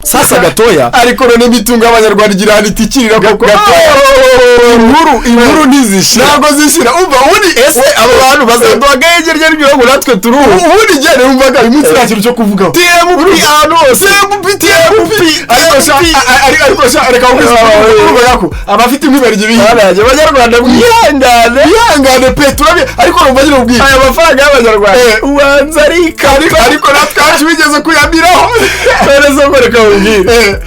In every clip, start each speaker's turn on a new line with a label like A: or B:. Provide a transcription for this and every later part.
A: Sasa gatoya.
B: Ariko none imitungo y'Abanyarwanda igira ahantu itikirira koko.
A: Gatoya, inkuru ntizishira.
B: Ntabwo zishira. Umva, ubundi
A: Ese abo bantu bazaduha agahenge ryari ngo natwe turuhu?
B: Ubundi njye numvaga uyu munsi nta kintu cyo kuvugaho.
A: TMP ahantu hose.
B: TMP, TMP. Ariko sha, ariko sha, reka nkubwire ko abafite inkwi barya ibihiye.
A: Baraje, Abanyarwanda, mwihangane.
B: Ihangane pe, turabi, ariko numva nyine ubwire
A: Aya mafaranga y'Abanyarwanda
B: Eh.
A: ubanza ari
B: Ariko natwe hacu bigeze kuyamiraho.
A: None se ngo reka nkubwire,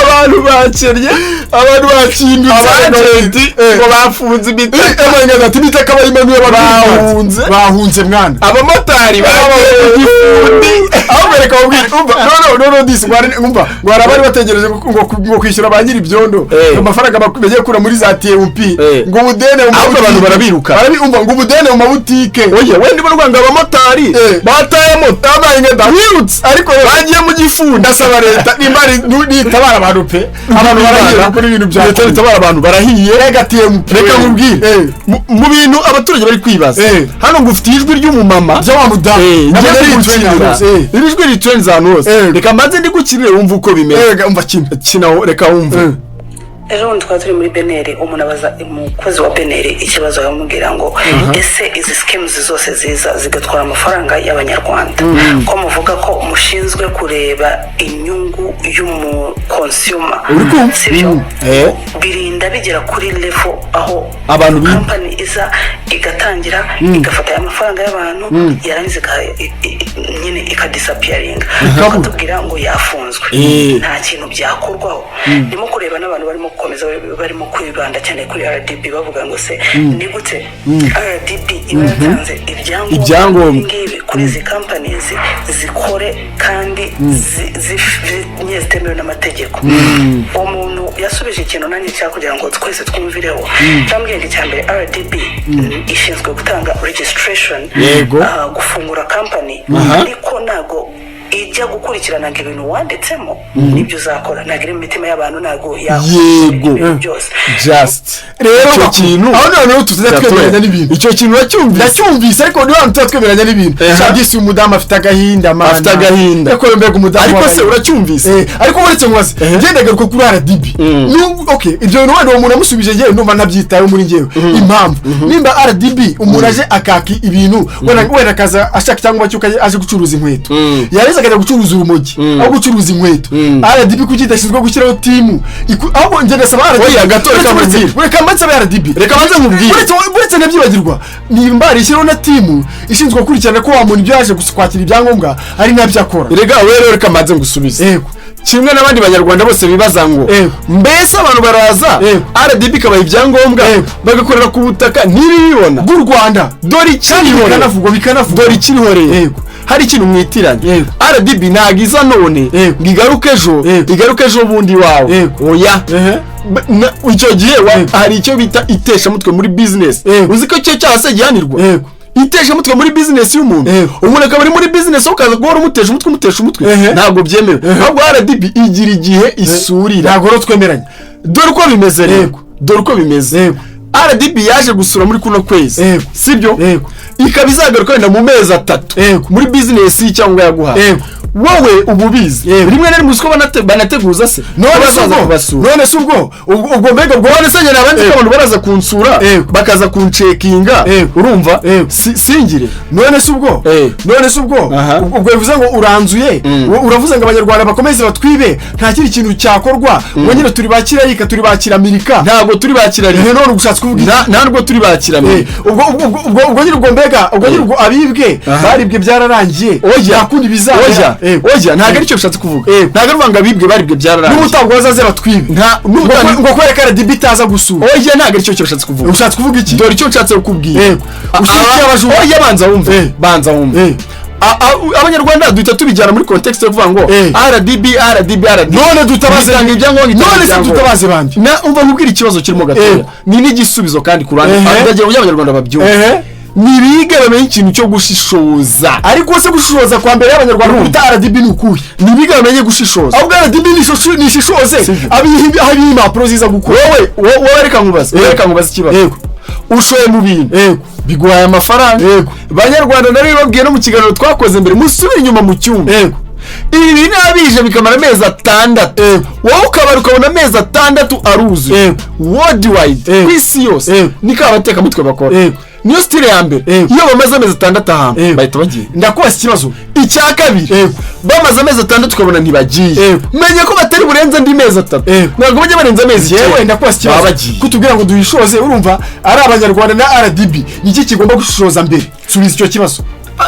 A: abantu bakennye,
B: abantu bakindutse,
A: aba agent
B: Eh.
A: ngo bafunze imitaka.
B: Ati imitaka bayimanuye.
A: Bahunze.
B: Bahunze mwana.
A: Abamotari bagiye mu gifundi.
B: Ahubwo reka nkubwire, umva, no, no, no, disi ngo umva ngo hari abari bategereje ngo kwishyura ba nyiri ibyondo amafaranga bagiye kura muri za TMP, ngo ubudene mu
A: Ahubwo abantu
B: mabutike.
A: barabiruka.
B: Umva, ngo ubudene mu mabutike.
A: Oya, wenda mu Rwanda abamotari bataye moto.
B: Abaye ngenda.
A: Wirutse.
B: Ariko rero
A: Bagiye mu gifundi.
B: Ndasaba leta nimba ari nitabara abantu pe, abantu barahiye kuri ibintu bya
A: Leta itabara abantu, barahiye.
B: Rega TMP.
A: Reka nkubwire,
B: Eh.
A: mu bintu abaturage bari kwibaza, hano ngo ufite ijwi ry'umumama
B: Bya wa mudamu.
A: Eh,
B: Nabonye
A: ngiye
B: ari
A: kugukinira.
B: trend.
A: Iri jwi ritrends ahantu hose. Reka mbanze ndigukinire wumve uko bimeze.
B: Umva kimwe.
A: Kina, reka wumve.
C: Ejo bundi twari turi muri BNR, umuntu abaza umukozi wa BNR ikibazo, aramubwira ngo: "Ese izi schemes zose ziza zigatwara amafaranga y'Abanyarwanda, ko muvuga ko mushinzwe kureba inyungu y'umu consumer,
A: Uri kumva?
C: sibyo?
A: Eh.
C: Birinda bigera kuri level aho
A: Abantu
C: company iza igatangira igafata aya mafaranga y'abantu, yarangiza nyine ikadisappearinga, bakatubwira ngo yafunzwe, nta kintu byakorwaho?" Ndimo kureba n'abantu barimo gukomeza barimo kwibanda cyane kuri RDB, bavuga ngo: "Se ni gute RDB iba yatanze ibyangombwa
A: Ibyangombwa.
C: ngibi kuri izi companies zikore kandi nyine zitemewe n'amategeko?" Uwo muntu yasubije ikintu nanjye cyangwa kugira ngo twese twumvireho, cyambwiye ngo icya mbere RDB ishinzwe gutanga registration, gufungura company, ariko ntabwo ijya gukurikirana ngo ibintu wanditsemo nibyo uzakora. Ntabwo iri mu mitima y'abantu, ntabwo yakora ibintu byose.
A: Just
B: Rero
A: icyo kintu
B: aho noneho tuzajya twemeranya n'ibintu.
A: Icyo kintu uracyumvise?
B: Ndacyumvise, ariko niba hantu tuzajya twemeranya n'ibintu. Shadisi, umudamu afite agahinda mana.
A: Afite agahinda.
B: Ariko mbega umudamu
A: Ariko se
B: wabaye.
A: uracyumvise?
B: Ariko uretse nkubaze, ngenda garuka kuri RDB. Okay, ibyo bintu wenda uwo muntu amusubije, njyewe ndumva ntabyitayeho muri njyewe. Impamvu nimba RDB umuntu aje akaka ibintu, wenda akaza ashaka icyangombwa cy'uko aje gucuruza inkweto, yarangiza akajya gucuruza urumogi aho gucuruza inkweto, RDB kuki idashinzwe gushyiraho team ahubwo njye ndasaba RDB
A: Oya, gato, reka nkubwire.
B: Reka mbanze nsabe RDB.
A: Reka mbanze nkubwire.
B: Uretse ntabyibagirwa, nimba rishyiraho na team ishinzwe gukurikirana ko wa muntu ibyo yaje kwakira ibyangombwa ari nabyo akora.
A: Rega wewe, reka mbanze ngusubize. Kimwe n'abandi Banyarwanda bose bibaza ngo mbese abantu baraza, RDB ikabaha ibyangombwa, bagakorera ku butaka ntibibibona
B: bw'u Rwanda.
A: Dore ikiriho rero.
B: Bikanavugwa, bikanavugwa.
A: Dore ikiriho rero. Hari ikintu mwitiranya. RDB ntabwo iza none ngo igaruke ejo, igaruke ejo bundi iwawe. Oya. Icyo gihe hari icyo bita iteshamutwe muri business. Uzi ko icyo cyaha se gihanirwa? Iteshamutwe muri business y'umuntu, umuntu akaba ari muri business, ukaza guhora umutesha umutwe, umutesha umutwe, ntabwo byemewe. Ahubwo RDB igira igihe isurira.
B: Ntabwo rero twemeranya.
A: Dore uko bimeze rero. Dore uko bimeze. RDB yaje gusura muri kuno kwezi, sibyo?
B: Yego.
A: Ikaba izagaruka wenda mu mezi 3 muri business cyangwa yaguhaye. Wowe uba ubizi. Rimwe na rimwe uziko banateguza se
B: None se
A: bazaza
B: ubwo
A: kubasura?
B: None se ubwo mbega ubwo
A: None se njye naba nzi ko abantu baraza kunsura, bakaza kuncheckinga, urumva? Singire.
B: None se ubwo none se ubwo ubwo bivuze ngo uranzuye, uravuze ngo Abanyarwanda bakomeze batwibe, nta kindi kintu cyakorwa, ngo nyine turi ba kirayika, turi ba kiramirika?
A: Ntabwo turi ba kirarika.
B: None ugushatse kuvuga iki?
A: Ntabwo turi ba kiramirika.
B: Ubwo nyine ubwo mbega ubwo nyine ubwo abibwe baribwe byararangiye,
A: Oya.
B: nta kundi bizabera.
A: Oya. Oya, ntabwo aricyo bishatse kuvuga. Ntabwo ari ukuvuga ngo abibwe baribwe byararangiye.
B: N'ubutabwo bazaze batwibe
A: Nta
B: ngo kubera ko RDB itaza gusura.
A: Oya, ntabwo aricyo bishatse kuvuga.
B: Ushatse kuvuga iki?
A: Dore icyo nshatse kukubwira.
B: Ushyigikiye abajura.
A: Oya, banza wumve. Banza wumve. Abanyarwanda duhita tubijyana muri context yo kuvuga ngo RDB, RDB, RDB.
B: None dutabaze
A: Itanga ibyangombwa, itanga
B: None se
A: ibyangombwa.
B: dutabaze bande?
A: Na umva nkubwire ikibazo kirimo gatoya. Ni n'igisubizo kandi ku ruhande. Ndagira ngo Abanyarwanda babyumve. Nibige bamenye ikintu cyo gushishoza.
B: Ariko se gushishoza kwa mbere y'Abanyarwanda kuruta RDB ni ukuhe?
A: Nibige bamenye gushishoza.
B: Ahubwo RDB nishishoze
A: Sibyo.
B: abiha impapuro ziza gukora.
A: Wowe reka nkubaze, wowe reka nkubaze ikibazo. Ushoye mu bintu biguhaye amafaranga. Banyarwanda, nari babwiye no mu kiganiro twakoze mbere, musubire inyuma mu cyumba. Ibi bintu bije bikamara amezi 6, wowe ukabara ukabona amezi 6 aruzuye, worldwide, ku isi yose, niko abatekamutwe bakora. Niyo style ya mbere. Iyo bamaze amezi 6 ahantu, bahita bagiye.
B: Ndakubaza ikibazo.
A: Icya kabiri, bamaze amezi 6 ukabona ntibagiye, menya ko batari burenze andi mezi 3. Ntabwo bajya barenza amezi
B: Yewe,
A: 9.
B: ndakubaza ikibazo.
A: Baba bagiye.
B: Kutubwira ngo duhishoze, urumva ari Abanyarwanda na RDB, niki kigomba gushishoza mbere? Subiza icyo kibazo.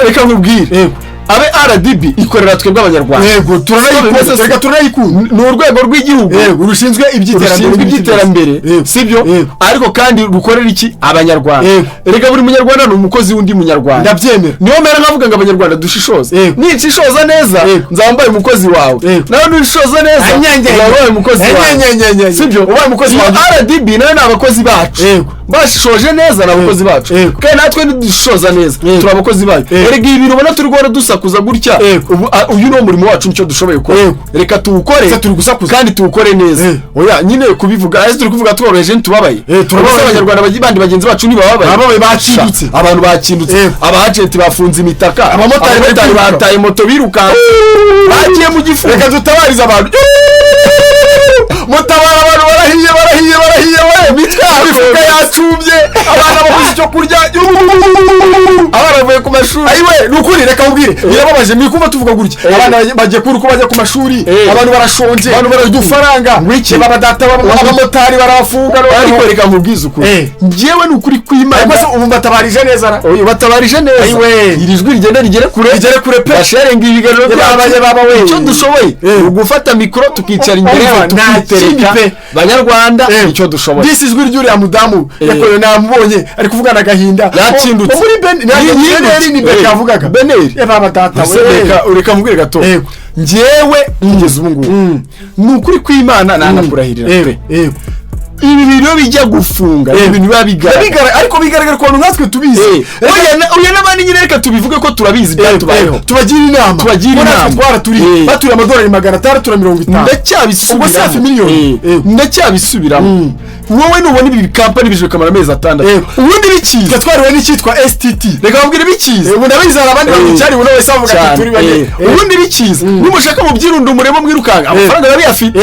A: Reka nkubwire, abe RDB ikorera twebwe Abanyarwanda.
B: Yego, turanayikunda.
A: Siko bimeze.
B: Reka, turanayikunda.
A: Ni urwego rw'igihugu
B: Rushinzwe iby'iterambere.
A: Rushinzwe iby'iterambere, sibyo?
B: Yego.
A: Ariko kandi rukorera iki? Abanyarwanda. Reka, buri Munyarwanda ni umukozi w'undi Munyarwanda.
B: Ndabyemera.
A: Niyo mpera nkavuga ngo Abanyarwanda dushishoze. Ninshishoza neza, nzaba mbaye umukozi wawe. Nawe nushishoza neza,
B: Anyange.
A: uzaba ubaye umukozi wawe.
B: Anyange.
A: Sibyo?
B: Ubaye umukozi
A: Iyo
B: wawe.
A: RDB nayo ni abakozi bacu. Bashishoje neza ni abakozi bacu, kandi natwe nidushishoza neza turi abakozi bayo. Erega ibi bintu ubona turi guhora dusakuza gutya, ubu, uyu ni wo murimo wacu, nicyo dushoboye gukora. Reka tuwukore.
B: Se turi gusakuza?
A: Kandi tuwukore neza. Oya nyine, kubivuga ese turi kuvuga tworoheje, ntitubabaye?
B: Turababaye.
A: Ubuse Abanyarwanda bandi bagenzi bacu ntibababaye?
B: Ababaye, bakindutse.
A: Sha, abantu bakindutse. Aba agent bafunze imitaka.
B: Abamotari bari kwiruka.
A: Bataye moto birukanka, bagiye mu gifu.
B: Reka dutabarize abantu. Mutabara abantu, barahiye, barahiye, barahiye we!
A: Imitwe yabo
B: Imifuka yacumbye, abana babuze icyo kurya.
A: Abana bavuye ku mashuri.
B: Ayiwe, ni ukuri, reka nkubwire, birababaje mwikumva tuvuga gutya. Abana bagiye kubura uko bajya ku mashuri, abantu barashonje,
A: Abantu bararya
B: udufaranga.
A: Wiki.
B: Baba data, abamotari barabafunga.
A: Ariko reka nkubwize ukuri, njyewe ni ukuri kw'Imana.
B: Ariko se ubu mbatabarije neza ra?
A: Oya, batabarije neza.
B: Ayiwe.
A: Iri jwi rigenda rigere kure.
B: Rigere kure pe.
A: Basharinga ibiganiro
B: Ye baba,
A: byacu.
B: ye baba we.
A: Icyo dushoboye ni ugufata mikoro, tukicara imbere
B: Umva,
A: yabo,
B: nta kindi
A: tukitereka
B: pe.
A: Banyarwanda, icyo dushoboye.
B: Disi ijwi ry'uriya mudamu yakorewe, namubonye ari kuvugana agahinda.
A: Yakindutse.
B: Wo muri BNR, ni BK yavugaga.
A: BNR.
B: Ye baba data
A: Ese
B: we.
A: reka mubwire gato. Njyewe kugeza ubu ngubu, ni ukuri kw'Imana, nanakurahirira pe, ibi bintu bijya gufunga, ibi bintu biba bigaragara.
B: Ariko bigaragara ku bantu nkatwe tubizi.
A: Oya, n'abandi nyine, reka tubivuge ko turabizi byatubayeho.
B: Tubagira inama.
A: Tubagira
B: Ko natwe
A: inama.
B: twaraturiye, baturiye amadolari 650.
A: Ndacyabisubiramo.
B: Ubwo si hafi miliyoni.
A: Ndacyabisubiramo. Wowe nubona ibi kampani bije bikamara amezi 6, ubundi bikiza.
B: Twe twariwe n'icyitwa STT.
A: Reka babwire, bikiza.
B: Ubu ndabizi, hari abandi babicyariwe nawe wese bavuga ati
A: Cyane.
B: turi bane.
A: Ubundi bikiza, nimushaka mubyirunde umuremo, mwirukanka, amafaranga arabiyafite.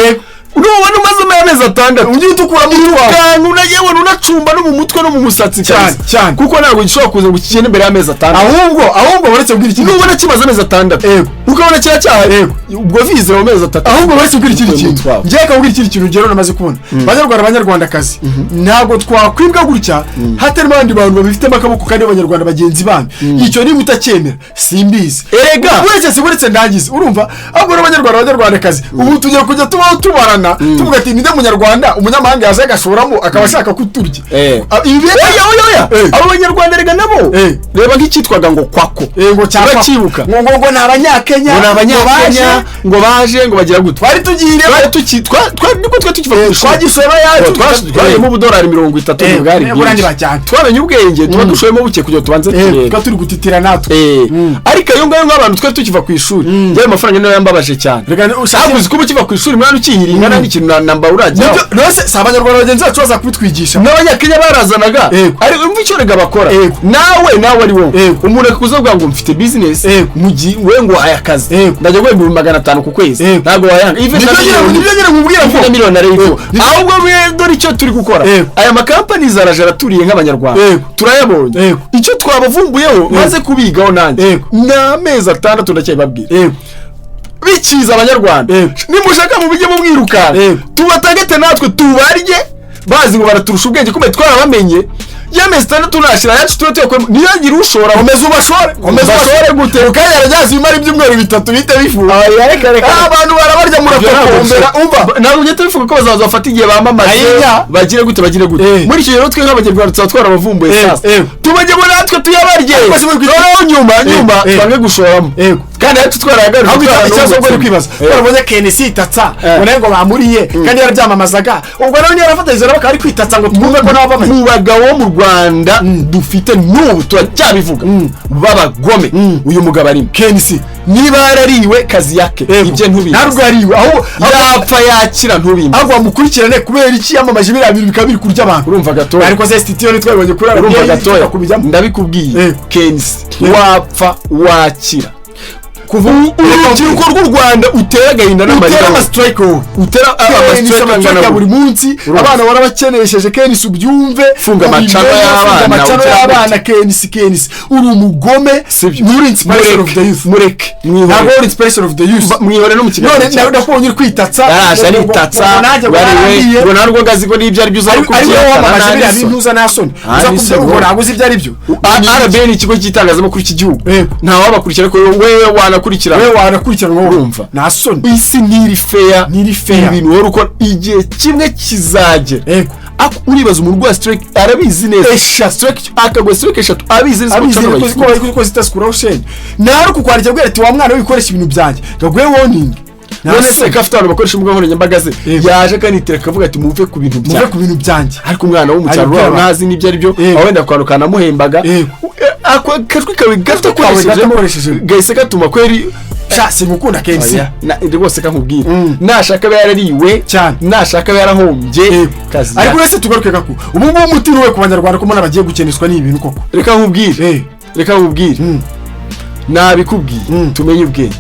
A: Nubona umazemo amezi 6,
B: Ujye utukura muri wawe.
A: Kantu yewe unacumba no mu mutwe no mu musatsi.
B: Cyane,
A: Kabisa.
B: cyane.
A: Kuko ntabwo gishobora kuza ngo kigende imbere y'amezi 6.
B: Ahubwo uretse kubwira ikindi
A: Nubona kimaze amezi 6, ukabona kiracyahari, ubwo vizera mu mezi 3.
B: Ahubwo uretse kubwira ikindi
A: Utuye mu
B: kintu,
A: twawe.
B: ngiye kubwira ikindi kintu rugero namaze kubona. Banyarwanda, Banyarwandakazi, ntabwo twakwibwa gutya hatarimo abandi bantu babifitemo akaboko kandi b'Abanyarwanda bagenzi banyu. Icyo niba utacyemera simbizi.
A: Erega.
B: Uretse si uretse ndangize, urumva? Ahubwo rero Abanyarwanda, Abanyarwandakazi, ubu tugiye kujya tubaho tubarana, tuvuga ati ninde Munyarwanda umunyamahanga yaza agashoramo akaba ashaka kuturya? Ibi
A: Oya, oya, oya. Abo Banyarwanda rega nabo, reba nk'icyitwaga ngo Kwako.
B: Ngo cyangwa
A: Uracyibuka?
B: ngo ni Abanyakenya.
A: Ngo ni Abanyakenya,
B: baje.
A: Ngo baje, ngo bagira gute.
B: Twari tugiriye.
A: Twari tuki nibwo twari tukiva ku ishuri.
B: Twagishoye yacu.
A: Twayemo ubudolari 30, bwari
B: burandi
A: bwinshi.
B: bajyana.
A: Twamenye ubwenge, tuba dushoyemo buke kugira ngo tubanze turebe.
B: Tuba turi gutitira natwe.
A: Ariko ayo ngayo, nk'abantu twari tukiva ku ishuri, njyewe amafaranga niyo yambabaje cyane.
B: Reka ushake.
A: Ntabwo uzi ko uba ukiva ku ishuri, mwana, ukihiringa, nta n'ikintu na namba urageraho.
B: Nibyo rwose, si Abanyarwanda bagenzi bacu baza kubitwigisha.
A: N'Abanyakenya barazanaga. Ariko umva icyo rega bakora. Nawe, nawe ari wowe, umuntu akakuza avuga ngo mfite business, mu gihe we ngo aya kazi, ndajya guhemba 500,000 ku kwezi, ntabwo wayanga. Even
B: Nibyo
A: na
B: nyine,
A: miliyoni.
B: nibyo nyine nkubwira ngo
A: Even na miliyoni arayiguha. Ahubwo we dore icyo turi gukora. Aya makampani araje araturiye nk'Abanyarwanda, turayabonye. Icyo twabavumbuyeho, maze kubigaho nanjye, ni amezi 6, ndacyabibabwira. Bikiza, Abanyarwanda, nimushaka mubijye mumwirukanka, tubatagete natwe tubarye, bazi ngo baraturusha ubwenge, kumbe twarabamenye. Y'amezi 6 nashira, yacu tuba tuyakuyemo, ntiyagire ushora.
B: Komeza ubashore, komeza
A: Ubashore
B: ubashore.
A: gute?
B: Mukanya arajyaza ibimara ibyumweru 3 bihite bifuza.
A: Oya, reka, reka.
B: Abantu barabarya, muratokombera, umva.
A: Ntabwo ujya tubivuga ko bazaza bafata igihe bamamaze.
B: Ayinya.
A: Bagire gute, bagire gute. Muri icyo gihe rero, twe nk'Abanyarwanda tuzaba twarabavumbuye. Sasa tubajyemo natwe tuyabarye.
B: Ariko si muri
A: Noneho nyuma nyuma twange gushoramo, kandi yacu twarayagaruje.
B: Ahubwo ikibazo ubwo
A: Twaranungutse.
B: ari kwibaza, twarabonye KNC itatsa, ngo nawe ngo bamuriye kandi yarabyamamazaga, ubwo nawe niyo yarafatanyije nabo akaba ari kwitatsa ngo twumve ko nabo bamenye.
A: Mu bagabo bo mu Rwanda dufite n'ubu, turacyabivuga, b'abagome, uyu mugabo arimo.
B: KNC.
A: Niba yarariwe kazi yake, ibyo ntubizi.
B: Ntabwo yariwe, ahubwo
A: Yapfa yakira, ntubimbaze.
B: Ahubwo bamukurikirane kubera iki yamamaje biriya bintu bikaba biri kurya abantu.
A: Urumva gatoya.
B: Ariko se STT yo ntitwabibonye kuri
A: Urumva
B: RBA
A: gatoya.
B: kubijyamo.
A: Ndabikubwiye, KNC, wapfa wakira.
B: Kuva
A: Urubyiruko rw'u Rwanda utera agahinda
B: utera
A: n'amarira,
B: ama strike wowe.
A: Utera
B: KNC,
A: ama strike
B: ama strike
A: angana
B: ya buri munsi.
A: Urumva.
B: Abana warabakenesheje, KNC, ubyumve.
A: Funga ama channel
B: Ubimenye, funga
A: y'abana,
B: ama channel
A: ugira
B: y'abana. KNC, KNC, uri umugome.
A: Sibyo.
B: Nturi inspiration of the youth.
A: Mureke.
B: Ntabwo
A: Mwihore.
B: uri inspiration of the youth.
A: Mwihore no mu kiganiro
B: None
A: cyacu.
B: ndakubonye uri kwitatsa.
A: Yaraje aritatsa.
B: Ngo nanjye ngo
A: Wari we
B: narangiye.
A: ngo ntabwo ngazi ko n'ibyo ari byo uza
B: Ari wowe wamamaje biriya
A: nta
B: bintu, uza nta soni uza
A: n'isoni.
B: kubyumva ngo ntabwo uzi ibyo ari byo.
A: RBA ni ikigo cy'itangazamakuru cy'igihugu.
B: Yego.
A: Nta wabakurikira, ariko wewe wanakurikira.
B: Wowe wanakurikiranwa wowe.
A: Urumva.
B: Nta soni.
A: Isi ntiri fair.
B: Ntiri fair.
A: Ibintu wowe ukora, igihe kimwe kizagera.
B: Yego.
A: Uribaza umuntu urwaye strike, arabizi neza.
B: Eshatu.
A: Strike, akagwa strike eshatu, abizi neza ko
B: Abizi
A: channel
B: ko
A: bayifunze.
B: ko zitasikuraho sheni, nawe kukwandikira abwira ati: "Wa mwana we, wikoresha ibintu byanjye", gaguhe warning. Nta
A: None se
B: soni.
A: ko afite abantu bakoresha imbuga nkoranyambaga ze,
B: Yego.
A: yaje akanitira akavuga ati: "Muve ku bintu
B: Muve
A: byanjye."
B: ku bintu byanjye.
A: Ariko umwana wo mu cyaro
B: Ari
A: uraho
B: byaba.
A: ntazi n'ibyo ari byo.
B: Yego.
A: Aho wenda akantu kanamuhembaga.
B: Yego.
A: Ako kajwi kawe gato
B: Kawe gato
A: akoresheje
B: akoresheje.
A: gahise gatuma kweri.
B: Sha, sinkukunda, KNC.
A: Oya, rwose kankubwira, nashaka abe yarariwe
B: Cyane.
A: nashaka abe yarahombye
B: Yego.
A: kazi.
B: Ariko uretse tugaruke gaku, ubu ngubu umuti ni uwe ku Banyarwanda, ko mbona bagiye gukeneswa n'ibi bintu koko?
A: Reka nkubwire. Reka nkubwire. Nabikubwiye. Tumenye ubwenge.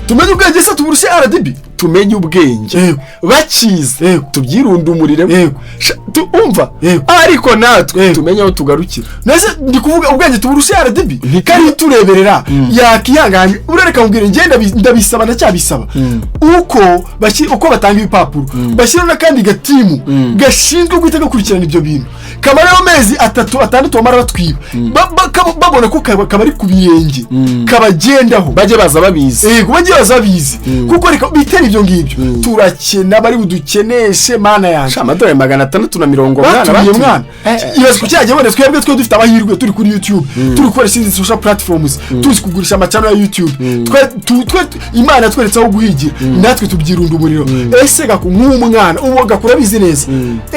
B: Tumenye ubwenge se tuburushe RDB?
A: Tumenye ubwenge.
B: Yego.
A: Bakiza
B: Yego.
A: tubyirundumurire.
B: Yego.
A: Umva,
B: Yego.
A: ariko natwe
B: Yego.
A: tumenye aho tugarukira.
B: Nese ndi kuvuga ubwenge tuburushe RDB, kandi tureberera yakihanganye. Urareka nkubwire, njye ndabisaba, ndacyabisaba, uko batanga ibipapuro, bashyiraho n'akandi gatimu gashinzwe guhita gakurikirana ibyo bintu, kamarayo amezi 3, 6, bamara batwiba. Babona ko kabari ku birenge, kabagendaho.
A: Bajye baza babizi.
B: Yego, bajye baza babizi, kuko reka bitera ibyo ngibyo, turakena, bari budukeneshe, Mana yanjye.
A: Sha, amadolari 640, mwana.
B: Batumiye
A: Batumiye.
B: mwana. Ibaze ku cyagiye wenda twebwe twe dufite amahirwe, turi kuri YouTube, turi gukoresha izindi social platforms, tuzi kugurisha ama channel ya YouTube. Twe Imana yatweretse aho guhigira, natwe tubyirunda umuriro. Ese gaku, nk'umwana ubu gakura abizi neza,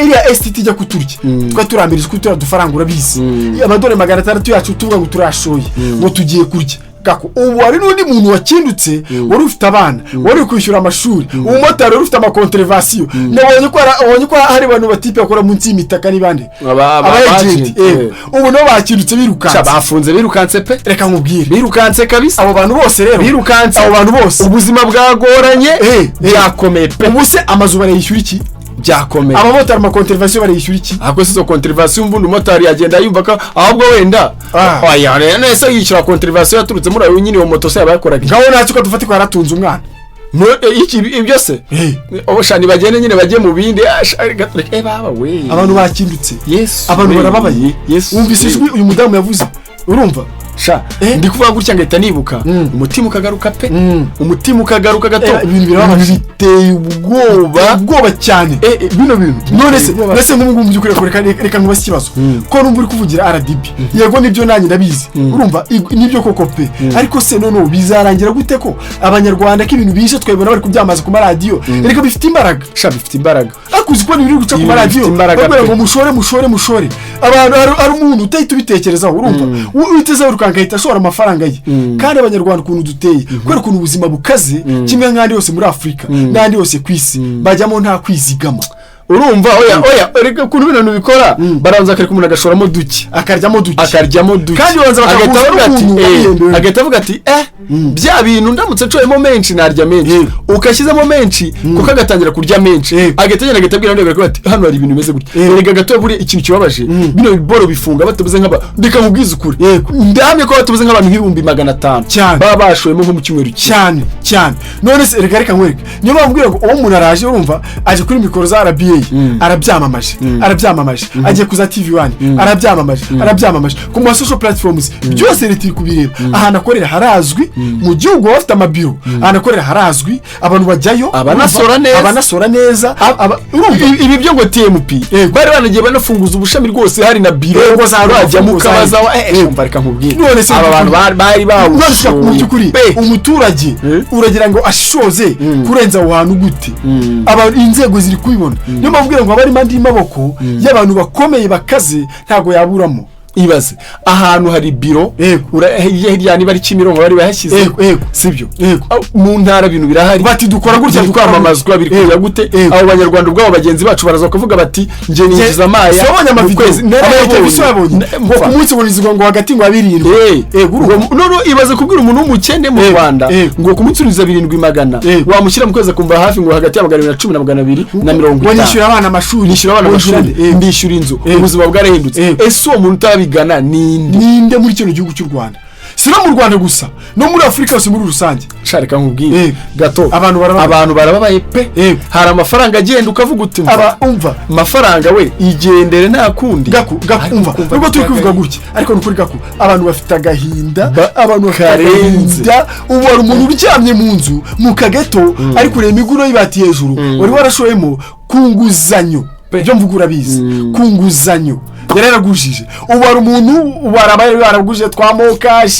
B: iriya STT ijya kuturya, twe turambiriza ko turiya dufaranga, urabizi, amadolari 600 yacu, tuvuga ngo turashoye, ngo tugiye kurya. Gako, ubu hari n'undi muntu wakindutse, wari ufite abana, wari uri kwishyura amashuri, umumotari wari ufite ama contravention. Nabonye ko hari abantu batipe bakora munsi y'imitaka n'ibandi, aba agent.
A: Agent,
B: Yego. Ubu nabo bakindutse, birukanse.
A: Sha, bafunze birukanse pe.
B: Reka nkubwire.
A: Birukanse kabisa.
B: Abo bantu bose rero,
A: Birukanse.
B: abo bantu bose,
A: Ubuzima bwagoranye. Byakomeye pe.
B: Ubu se amazu barayishyura iki?
A: Byakomeye.
B: Abamotari ama contravention barayishyura iki?
A: Ahubwo si izo contravention, ubundi umumotari yagenda yumva ko ahubwo wenda oya, rero ese yishyura contravention yaturutse muri ayo nyine, iyo moto se yaba yakoraga iki?
B: Ngaho natwe ko dufate ko yaratunze umwana.
A: Iki ibyo se? Osha, nibagende nyine bajye mu bindi. Ah, sha, baba we.
B: Abantu bakindutse.
A: Yesu
B: Abantu
A: we.
B: barababaye.
A: Yesu
B: Wumvise
A: we.
B: ijwi uyu mudamu yavuze, urumva?
A: Sha, ndi kuvuga gutya ngahita nibuka, umutima ukagaruka pe, umutima ukagaruka gato.
B: Ibintu birababaje.
A: Biteye ubwoba.
B: Ubwoba cyane.
A: Bino bintu
B: None se
A: biteye ubwoba.
B: nese nk'ubu ngubu mu by'ukuri, reka nkubaze ikibazo, ko numva uri kuvugira RDB. Yego nibyo, nanjye ndabizi, urumva, nibyo koko pe. Ariko se none bizarangira gute, ko Abanyarwanda ko ibintu bije twabibona bari kubyamaza ku maradiyo? Reka, bifite imbaraga.
A: Sha, bifite imbaraga.
B: Ariko uzi kubona ibiri guca ku
A: Ibintu
B: maradiyo,
A: bifite imbaraga
B: babwira
A: pe.
B: ngo mushore, mushore, mushore abantu, hari umuntu utahita ubitekerezaho, urumva, witeze wirukanka agahita ashora amafaranga ye. Kandi Abanyarwanda ukuntu duteye, kubera ukuntu ubuzima bukaze, kimwe nk'ahandi hose muri Afurika n'ahandi hose ku isi, bajyamo nta kwizigama.
A: Urumva, oya oya, reka ukuntu bino bintu bikora, baranza akareka umuntu agashoramo duke.
B: Akaryamo duke.
A: Akaryamo duke.
B: Kandi babanza
A: Agahita
B: bakaguza
A: avuga ati
B: n'ukuntu wabihembewe.
A: Agahita avuga ati: "Bya bintu ndamutse ncoyemo menshi narya menshi." Ugashyizemo menshi, kuko agatangira kurya menshi, agahita agenda agahita abwira abandi bagakora ati: "Hano hari ibintu bimeze gutya." Erega gato, buriya ikintu kibabaje, bino biboro bifunga batabuze nk'aba, reka nkubwize ukuri, ndahamya ko batabuze nk'abantu nk'500,000
B: Cyane.
A: baba bashoyemo nko mu cyumweru kimwe.
B: Cyane cyane. None se reka nkwereke, niyo mpamvu mbwira ngo uwo muntu araje, urumva, aje kuri mikoro za RBA, arabyamamaje, arabyamamaje, agiye kuza TV One, arabyamamaje, arabyamamaje ku ma social platforms byose, leta iri kubireba. Ahantu akorera harazwi mu gihugu, baba bafite amabiro, ahantu akorera harazwi, abantu bajyayo.
A: Abanasora neza.
B: Abanasora neza, urumva.
A: Ibi byo ngo TMP, bari banagiye banafunguza ubushami rwose, hari na biro.
B: Yego, za
A: wajya
B: bafunguza.
A: mukabaza umva, reka nkubwire.
B: None se
A: aba bantu bari
B: None se mu
A: bawushoye
B: by'ukuri
A: pe.
B: umuturage uragira ngo ashishoze kurenza aho hantu gute? Inzego ziri kubibona. Niyo mpamvu ubwira ngo haba harimo andi maboko y'abantu bakomeye bakaze, ntabwo yaburamo.
A: Ibaze ahantu hari biro, hirya hirya niba ari Kimironko bari bahashyize,
B: Yego, yego.
A: sibyo?
B: Yego.
A: Mu ntara ibintu birahari.
B: Bati dukora gutya,
A: biri
B: dukora
A: kwamamazwa, biri kujya gute? Abo banyarwanda ubwabo, bagenzi bacu, baraza bakavuga bati: "Njye ninjiza amaya
B: Wabonye
A: mu
B: amavideo?
A: kwezi."
B: Narayabonye.
A: Televiziyo
B: yabonye ngo ku munsi ngo ngo hagati ngo 7.
A: Yego, none ibaze kubwira umuntu w'umukene mu Rwanda ngo ku munsi urinjiza 700, wamushyira mu kwezi akumva hafi ngo hagati ya 210 na 250.
B: Ngo nishyura abana amashuri.
A: Nishyura abana
B: ngo
A: amashuri, ndishyura inzu, ubuzima bwarahindutse. Ese uwo muntu utabigana ninde?
B: Ninde muri kino gihugu cy'u Rwanda? Si no mu Rwanda gusa, no muri Afurika yose muri rusange.
A: Sha, reka nkubwire gato.
B: Abantu barababaye.
A: Abantu barababaye pe. Hari amafaranga agenda ukavuga uti: "Mva,
B: Aba umva,
A: amafaranga we, igendere, nta kundi."
B: Gaku, Gaku,
A: Ariko
B: umva,
A: ukumva
B: nubwo turi kubivuga
A: agahinda.
B: gutya, ariko ni ukuri, Gaku, abantu bafite agahinda, abantu bafite
A: karenze.
B: agahinda. Ubu hari umuntu uryamye mu nzu mu kageto, ari kureba imiguro y'ibati hejuru, wari warashoyemo ku nguzanyo. Ibyo mvuga urabizi, ku nguzanyo yari yaragujije. Ubu hari umuntu, ubu hari abari baragujije twa MoKash,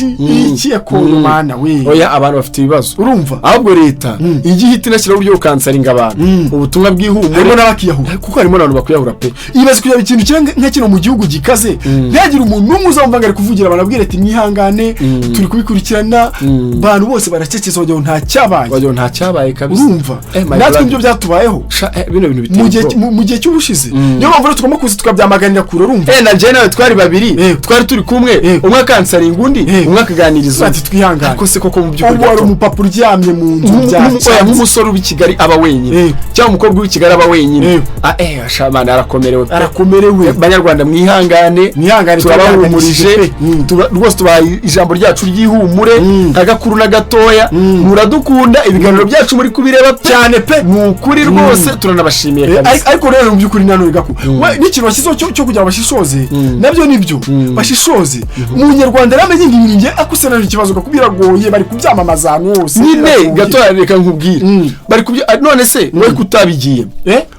B: iki ekono, mana we.
A: Oya, abantu bafite ibibazo.
B: Urumva?
A: Ahubwo leta ijya ihita inashyiraho uburyo bukansaringa abantu ubutumwa bw'ihumure.
B: Harimo n'abakiyahura.
A: Kuko harimo n'abantu bakwiyahura pe.
B: Ibaze kugira ikintu kimwe nka kino mu gihugu gikaze, ntihagire umuntu n'umwe uzamva ngo ari kuvugira abantu, abwira ati: "Mwihangane, turi kubikurikirana." Abantu bose baracecetse, wagira ngo nta cyabaye.
A: Wagira ngo nta cyabaye kabisa.
B: Urumva?
A: My
B: Natwe
A: brother.
B: ibyo byatubayeho
A: Sha, bino bintu biteye
B: mu gihe
A: ubwoba.
B: mu gihe cy'ubushize. Niyo mpamvu rero tugomba kuza tukabyamaganira kure, urumva?
A: Na njyewe nawe twari babiri, twari turi kumwe, umwe akansaringa undi, umwe akaganiriza undi.
B: Ati twihangane.
A: Ariko se koko mu by'ukuri,
B: Ubu hari
A: gato,
B: umupapa uryamye mu nzu,
A: oya,
B: byacanze.
A: nk'umusore w'i Kigali aba wenyine, cyangwa umukobwa w'i Kigali aba wenyine, ah shamana, arakomerewe pe.
B: Arakomerewe.
A: Banyarwanda, mwihangane.
B: Mwihangane,
A: Turabahumurije.
B: turabihanganishije pe.
A: Rwose tubahaye ijambo ryacu ry'ihumure, nka gakuru na gatoya. Muradukunda, ibiganiro byacu muri kubireba pe.
B: Cyane pe.
A: Ni ukuri rwose, turanabashimiye kabisa.
B: Ariko rero mu by'ukuri nanone, Gaku, we n'ikintu bashyizeho cyo kugira ngo bashishoze, nabyo nibyo, bashishoze. Umunyarwanda yaramenye ngo ibintu ngiye akusanira ikibazo, Gaku, biragoye, bari kubyamamaza ahantu hose.
A: Nyine
B: Biragoye.
A: gatoya, reka nkubwire. Bari kubyo, none se wowe kutabigiye,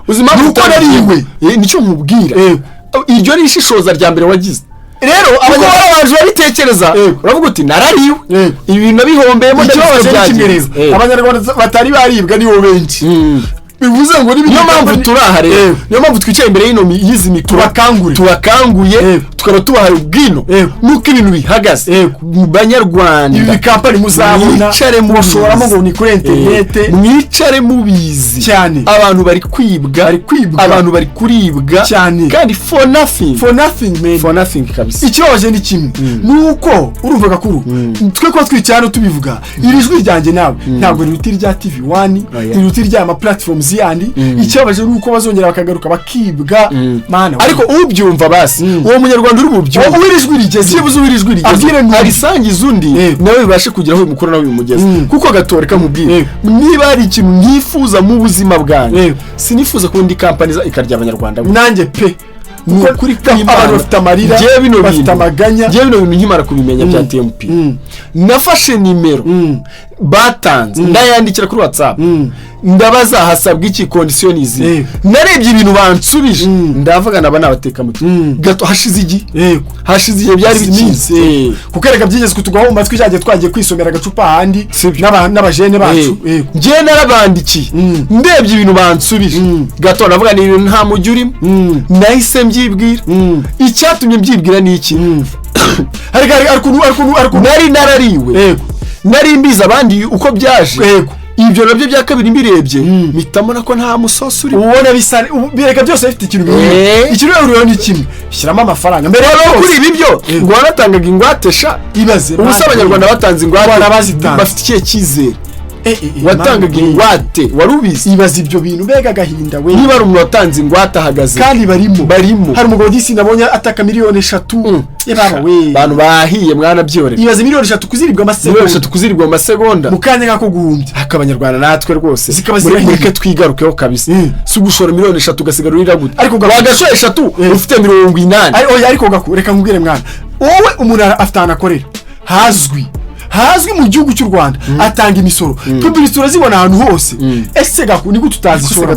A: uzi impamvu
B: Nuko
A: utabigiye?
B: nariwe.
A: Nicyo nkubwira. Iryo ni ishishoza rya mbere wagize
B: Rero
A: kuko warabanje urabitekereza, uravuga uti: "Narariwe, ibi bintu nabihombeyemo,
B: Ikibazo
A: ndabizi ko
B: ni kimwe
A: byagenze."
B: rero, Abanyarwanda batari baribwa nibo benshi, bivuze ngo
A: Niyo mpamvu turi aha rero, niyo mpamvu twicaye imbere y'izi mikoro.
B: Tubakangure.
A: Tubakanguye, tukaba tubahaye ubwino nuko ibintu bihagaze mu banyarwanda.
B: Ibi bikampani muzabona
A: Mwicare mubizi.
B: mushoramo ngo ni kuri interinete.
A: Mwicare mubizi.
B: Cyane.
A: Abantu bari kwibwa.
B: Bari kwibwa.
A: Abantu bari kuribwa.
B: Cyane.
A: Kandi for nothing.
B: For nothing, man.
A: For nothing kabisa.
B: Ikibabaje ni kimwe, ni uko urumva, Gakuru, twe kuba twicaye hano tubivuga, iri jwi ryanjye nawe ntabwo riruta irya TV One, riruta irya ma platforms yandi. Ikibabaje ni uko bazongera bakagaruka bakibwa, mana we.
A: Ariko ubyumva basi, uwo munyarwanda uri bubyumva,
B: Uwo iri jwi rigeze,
A: byibuze uwo iri jwi rigeze,
B: Abwire n'undi.
A: arisangiza undi, nawe bibashe kugera aho bimukura, nawe bimugeza. Kuko gatoreka nkubwire, niba hari ikintu ntifuza mu buzima bwanjye, sinifuza ko indi kampani iza ikarya abanyarwanda.
B: Nanjye pe.
A: Ni
B: Kuko
A: ukuri
B: abantu
A: kw'Imana.
B: bafite amarira,
A: Njyewe bino
B: bafite
A: bintu,
B: amaganya.
A: njyewe bino bintu nkimara kubimenya bya TMP, nafashe nimero batanze, ndayandikira kuri WhatsApp, ndabaza hasabwa iki, condition ni izi. Narebye ibintu bansubije, ndavuga naba nabatekamutwe. Gato, hashize igihe, hashize igihe byari
B: Hashize
A: bikinze.
B: iminsi. Kuko erega byigeze kutugwaho mu matwi, cyagiye twagiye kwisomera agacupa ahandi
A: Sibyo.
B: n'abajene bacu.
A: Njyewe narabandikiye, ndebye ibintu bansubije, gato, ndavuga ni ibintu nta mujyi urimo. Nahise mbyibwira. Icyatumye mbyibwira ni iki?
B: Hari ukuntu
A: Nari narariwe, nari mbizi abandi uko byaje. Ibyo nabyo bya kabiri mbirebye, mpita mbona ko nta musosi urimo.
B: Ubona bisa bireka byose bifite ikintu bihuriye. Ikintu bihuriyeho ni kimwe: shyiramo amafaranga mbere ya
A: Noneho
B: byose.
A: Kuri ibi byo ngo wanatangaga ingwate sha.
B: Ibaze.
A: Ubu se Abanyarwanda batanze ingwate
B: Rwanda bazitanze.
A: bafite ikihe cyizere? Watangaga ingwate wari ubizi.
B: Ibaze ibyo bintu, mbega agahinda we.
A: Niba ari umuntu watanze ingwate ahagaze,
B: Kandi barimo.
A: Barimo.
B: Hari umugabo disi nabonye ataka 3 miliyoni. Yababa we.
A: Abantu bahiye mwana, byorera.
B: Ibaze 3 miliyoni kuziribwa
A: Miliyoni
B: amasegonda.
A: 3 kuziribwa mu masegonda.
B: Mu kanya nk'ako guhumbya.
A: Ariko Abanyarwanda natwe rwose,
B: Zikaba zirahiye.
A: mureke twigarukeho kabisa. Si ugushora 3 miliyoni ugasigara urira gute?
B: Ariko
A: Wagashoye 3 ufite 80.
B: Oya, ariko Gaku, reka nkubwire mwana, wowe umuntu afite ahantu akorera hazwi, hazwi mu gihugu cy'u Rwanda, atanga imisoro, publicité urazibona ahantu hose. Ese Gaku, ni gute utazishora?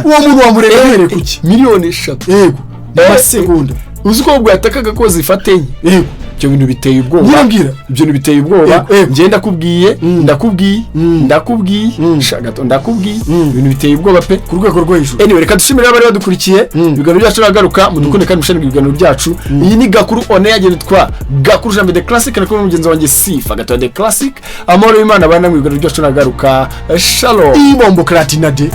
B: Uwo muntu wamureba uhereye kuki?
A: 3 miliyoni.
B: Yego, mu masegonda.
A: Uzi ko ubwo yatakaga ko zifata 4?
B: Yego.
A: Ibyo bintu biteye ubwoba.
B: Nyirambwira.
A: Ibyo bintu biteye ubwoba.
B: Yego, yego.
A: Njye ndakubwiye, ndakubwiye, ndakubwiye, sha gato, ndakubwiye, ibintu biteye ubwoba pe.
B: Ku rwego rwo hejuru.
A: Anyway, reka dushimire abari badukurikiye. Ibiganiro byacu biragaruka, mudukunde kandi musharinga ibiganiro byacu. Iyi ni Gakuru On Air, yitwa Gakuru Jambe The Classic, na kumwe mugenzi wanjye Sifa Gato The Classic. Amahoro y'Imana abana mu biganiro byacu nagaruka. Shalom.
B: Ibombo kratinade.